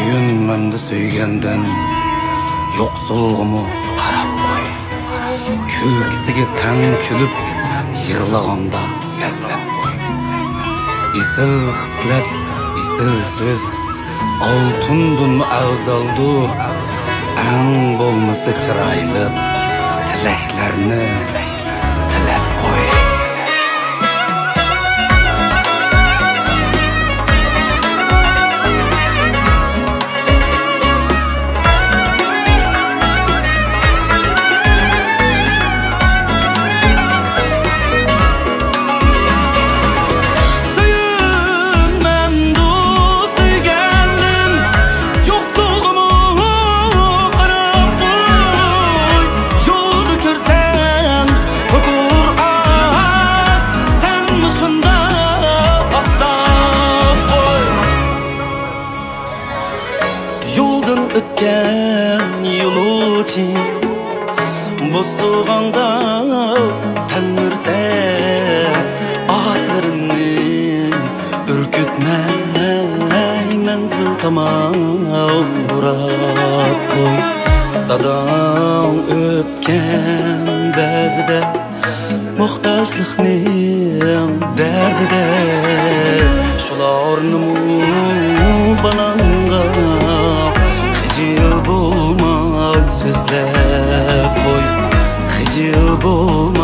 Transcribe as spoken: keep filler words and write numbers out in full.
كۆيۈنمەمدۇ سۆيگەندىن، يوقسۇلغىمۇ قاراپ قوي. كۈلكىسىگە تەڭ كۈلۈپ، يىغلىغاندا بەزلەپ قوي. ئېسىل خىسلەت، ئېسىل سۆز، ئالتۇندىنمۇ ئەۋزەلدۇ. ئەڭ بولمىسا چىرايلىق تىلەكلەرنى تىلەپ قوي. سۆيۈنمەمدۇ سۆيگەندىن، يوقسۇلغىمۇ قاراپ قوي. يولدا كۆرسەڭ قوقۇر ئاق، سەن مۇشۇنداق ئاقساپ قوي. يولدىن ئۆتكەن يولۇچى بوسۇغاڭدا تەلمۈرسە، ئاتلىرىمنى ئۈركۈتمەي مەنزىل تامان بۇراپ قوي. داداڭ ئۆتكەن بەزىدە موھتاجلىقنىڭ دەردىدە، شۇلارنىمۇ بالاڭغا خىجىل بولماي سۆزلەپ قوي، خىجىل بولماي